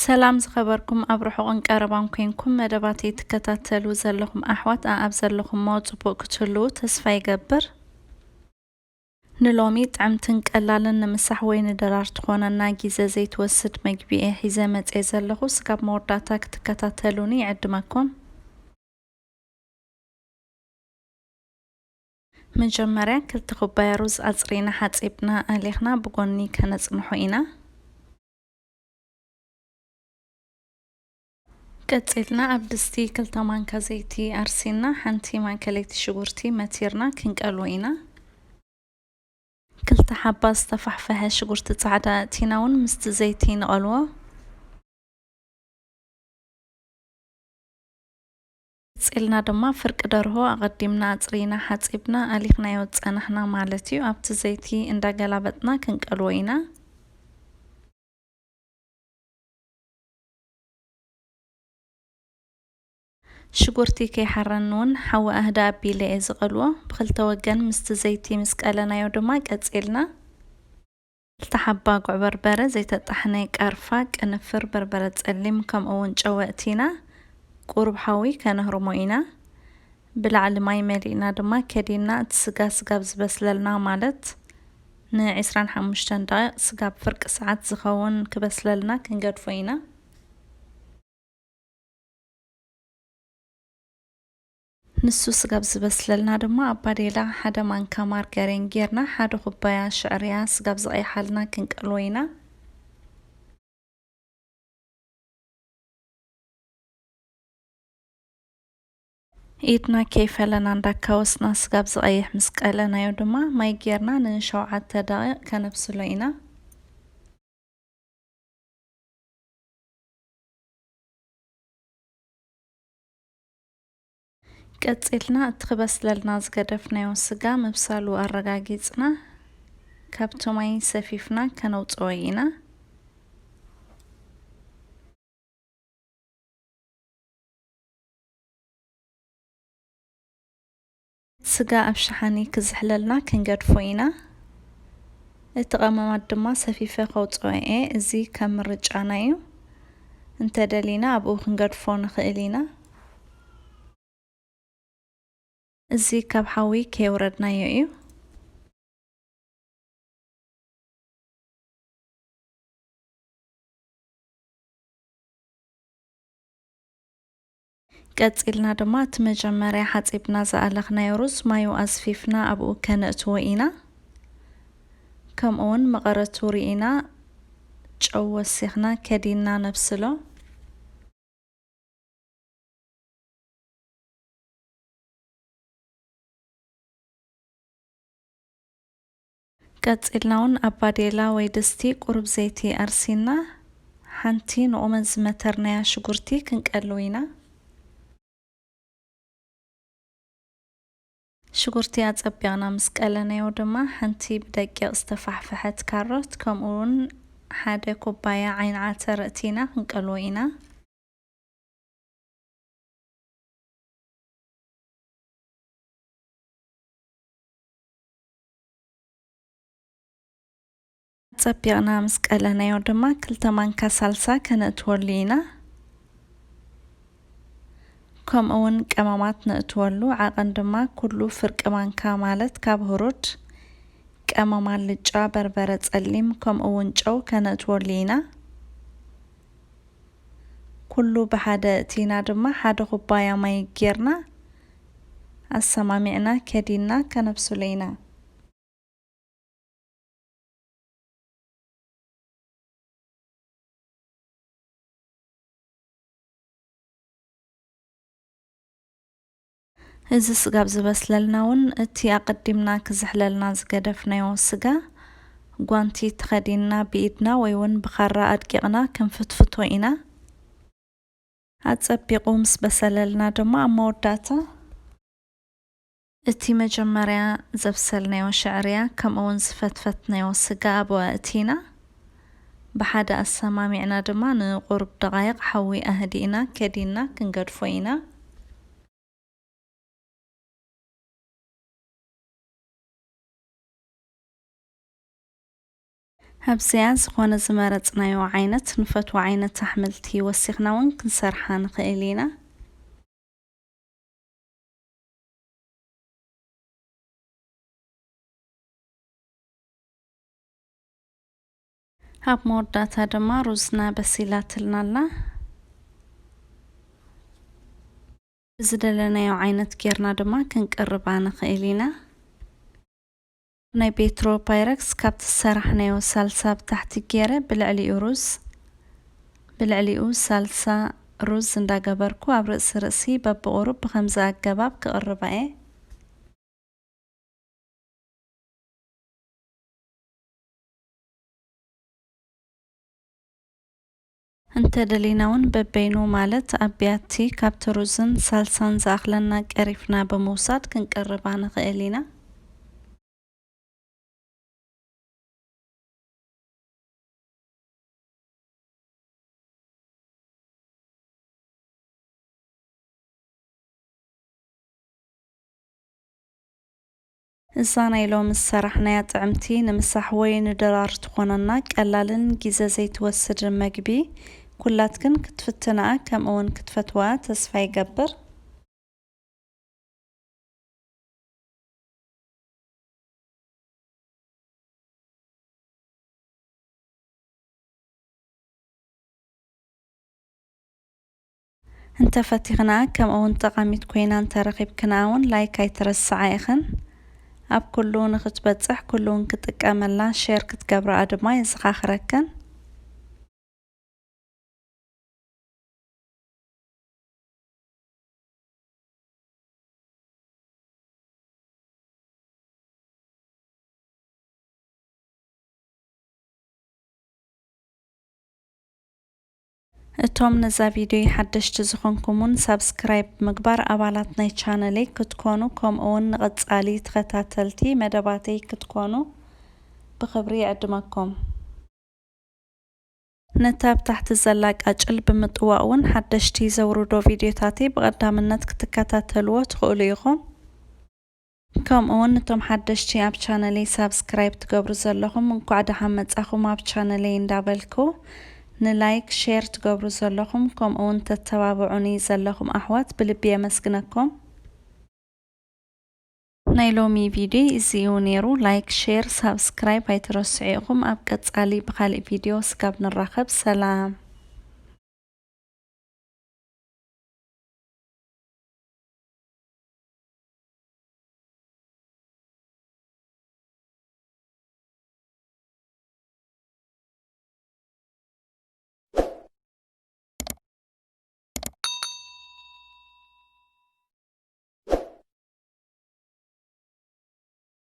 ሰላም ዝኸበርኩም ኣብ ርሑቕን ቀረባን ኮንኩም መደባተይ ትከታተሉ ዘለኹም ኣሕዋት ኣኣብ ዘለኹሞ ጽቡቕ ክትህልዉ ተስፋ ይገብር። ንሎሚ ጥዕምትን ቀላልን ንምሳሕ ወይ ንድራር ትኾነና ጊዘ ዘይትወስድ መግቢ እየ ሒዘ መጽየ ዘለኹ። ስጋብ መወዳእታ ክትከታተሉኒ ይዕድመኩም። መጀመርያ ክልተ ኩባያ ሩዝ ኣጽሪና ሓጺብና ኣሊኽና ብጎኒ ከነጽንሖ ኢና። ቀጺልና ኣብ ድስቲ ክልተ ማንካ ዘይቲ ኣርሲና ሓንቲ ማእከለይቲ ሽጉርቲ መቲርና ክንቀልዎ ኢና። ክልተ ሓባ ዝተፋሕፈሐ ሽጉርቲ ጻዕዳ ኣእቲና እውን ምስቲ ዘይቲ ንቐልዎ። ቀጺልና ድማ ፍርቂ ደርሆ ኣቐዲምና ኣጽሪና ሓጺብና ኣሊኽናዮ ዝጸናሕና ማለት እዩ ኣብቲ ዘይቲ እንዳገላበጥና ክንቀልዎ ኢና። ሽጉርቲ ከይሓረኒ እውን ሓዊ ኣህዳ ኣቢለ እየ ዝቐልዎ። ብኽልተ ወገን ምስቲ ዘይቲ ምስ ቀለናዮ ድማ ቀጺልና ክልተ ሓባ ጉዕ በርበረ፣ ዘይተጣሕነ ቃርፋ፣ ቅንፍር፣ በርበረ ጸሊም ከምኡ እውን ጨው ኣእቲና ቁሩብ ሓዊ ከነህርሞ ኢና። ብላዕሊ ማይ መሊእና ድማ ከዲንና እቲ ስጋ ስጋብ ዝበስለልና ማለት ንዒስራን ሓሙሽተን ደቂቕ ስጋብ ፍርቂ ሰዓት ዝኸውን ክበስለልና ክንገድፎ ኢና። ንሱ ስጋብ ዝበስለልና ድማ ኣብ ባዴላ ሓደ ማንካ ማርጋሪን ጌርና ሓደ ኩባያ ሽዕርያ ስጋብ ዝቐይሓልና ክንቀልዎ ኢና። ኢድና ከይፈለና እንዳካወስና ስጋብ ዝቐይሕ ምስ ቀለናዮ ድማ ማይ ጌርና ንሸውዓተ ደቂቕ ከነብስሎ ኢና። ቀጺልና እቲ ክበስለልና ዝገደፍናዮ ስጋ ምብሳሉ ኣረጋጊጽና ካብቲ ማይ ሰፊፍና ከነውጽኦ ኢና። ስጋ ኣብ ሸሓኒ ክዝሕለልና ክንገድፎ ኢና። እቲ ቀመማት ድማ ሰፊፈ ከውጽኦ እየ። እዚ ከም ምርጫና እዩ። እንተደሊና ኣብኡ ክንገድፎ ንኽእል ኢና። እዚ ካብ ሓዊ ከየውረድናዮ እዩ። ቀጺልና ድማ እቲ መጀመርያ ሓጺብና ዝኣለኽናዮ ሩዝ ማዩ ኣዝፊፍና ኣብኡ ከነእትዎ ኢና። ከምኡ እውን መቐረቱ ርኢና ጨው ወሲኽና ከዲንና ነብስሎ። ቀጺልና እውን ኣብ ባዴላ ወይ ድስቲ ቁሩብ ዘይቲ ኣርሲና ሓንቲ ንቑመት ዝመተርናያ ሽጉርቲ ክንቀልው ኢና። ሽጉርቲ ኣጸቢቕና ምስ ቀለናዮ ድማ ሓንቲ ብደቂቕ ዝተፋሕፈሐት ካሮት ከምኡ እውን ሓደ ኩባያ ዓይኒ ዓተር እቲና ክንቀልዎ ኢና። ጸቢቕና ምስ ቀለናዮ ድማ ክልተ ማንካ ሳልሳ ከነእትወሉ ኢና። ከምኡ እውን ቀመማት ነእትወሉ። ዓቐን ድማ ኩሉ ፍርቂ ማንካ ማለት ካብ ህሩድ፣ ቀመም ኣልጫ፣ በርበረ ጸሊም ከምኡ እውን ጨው ከነእትወሉ ኢና። ኩሉ ብሓደ እቲና ድማ ሓደ ኩባያ ማይ ጌርና ኣሰማሚዕና ከዲንና ከነብስሎ ኢና። እዚ ስጋብ ዝበስለልና እውን እቲ ኣቐዲምና ክዝሕለልና ዝገደፍናዮ ስጋ ጓንቲ ተኸዲንና ብኢድና ወይ እውን ብኻራ ኣድቂቕና ክንፍትፍቶ ኢና። ኣጸቢቑ ምስ በሰለልና ድማ ኣብ መወዳእታ እቲ መጀመርያ ዘብሰልናዮ ሽዕርያ ከምኡ እውን ዝፈትፈትናዮ ስጋ ኣብኡ ኣእቲና ብሓደ ኣሰማሚዕና ድማ ንቁሩብ ደቓይቕ ሓዊ ኣህዲእና ከዲንና ክንገድፎ ኢና። ኣብዚኣ ዝኾነ ዝመረጽናዮ ዓይነት ንፈትዎ ዓይነት ኣሕምልቲ ወሲኽና እውን ክንሰርሓ ንኽእል ኢና። ኣብ መወዳእታ ድማ ሩዝና በሲላትልና ኣላ። ብዝደለናዮ ዓይነት ጌርና ድማ ክንቅርባ ንኽእል ኢና። ናይ ቤትሮ ፓይረክስ ካብቲ ዝሰራሕናዮ ሳልሳ ብታሕቲ ገይረ ብልዕሊኡ ሩዝ፣ ብልዕሊኡ ሳልሳ ሩዝ እንዳገበርኩ ኣብ ርእሲ ርእሲ በብቑሩብ ብኸምዚ ኣገባብ ክቕርባ እየ። እንተደሊና እውን በበይኑ ማለት ኣብ ቢያቲ ካብቲ ሩዝን ሳልሳን ዝኣኽለና ቀሪፍና ብምውሳድ ክንቅርባ ንኽእል ኢና። እዛ ናይ ሎሚ ዝሰራሕናያ ጥዕምቲ ንምሳሕ ወይ ንድራር ትኾነና ቀላልን ግዜ ዘይትወስድን መግቢ ኩላትክን ክትፍትንኣ ከምኡ እውን ክትፈትዋ ተስፋ ይገብር። እንተፈቲኽና ከምኡ እውን ጠቓሚት ኮይና እንተረኺብክና እውን ላይክ ኣይትረስዓ ኢኽን። ኣብ ኩሉ ንኽትበጽሕ ኩሉ እውን ክጥቀመላ ሼር ክትገብርኣ ድማ የዘኻኽረክን። እቶም ነዛ ቪድዮ ሓደሽቲ ዝኾንኩሙን ሳብስክራይብ ምግባር ኣባላት ናይ ቻነለይ ክትኮኑ ከምኡ እውን ንቐጻሊ ተኸታተልቲ መደባተይ ክትኮኑ ብኽብሪ ይዕድመኩም። ነታ ኣብ ታሕቲ ዘላ ቃጭል ብምጥዋቕ እውን ሓደሽቲ ዘውርዶ ቪድዮታተይ ብቐዳምነት ክትከታተልዎ ትኽእሉ ኢኹም። ከምኡ እውን ነቶም ሓደሽቲ ኣብ ቻነለይ ሳብስክራይብ ትገብሩ ዘለኹም እንኳዕ ደሓን መጻኹም ኣብ ቻነለይ እንዳበልኩ ንላይክ ሼር ትገብሩ ዘለኹም ከምኡ እውን ተተባብዑኒ ዘለኹም ኣሕዋት ብልቢ የመስግነኩም። ናይ ሎሚ ቪድዮ እዚ እዩ ነይሩ። ላይክ ሼር ሳብስክራይብ ኣይትረስዑ ኢኹም። ኣብ ቀጻሊ ብኻሊእ ቪድዮ ስጋብ ንራኸብ ሰላም።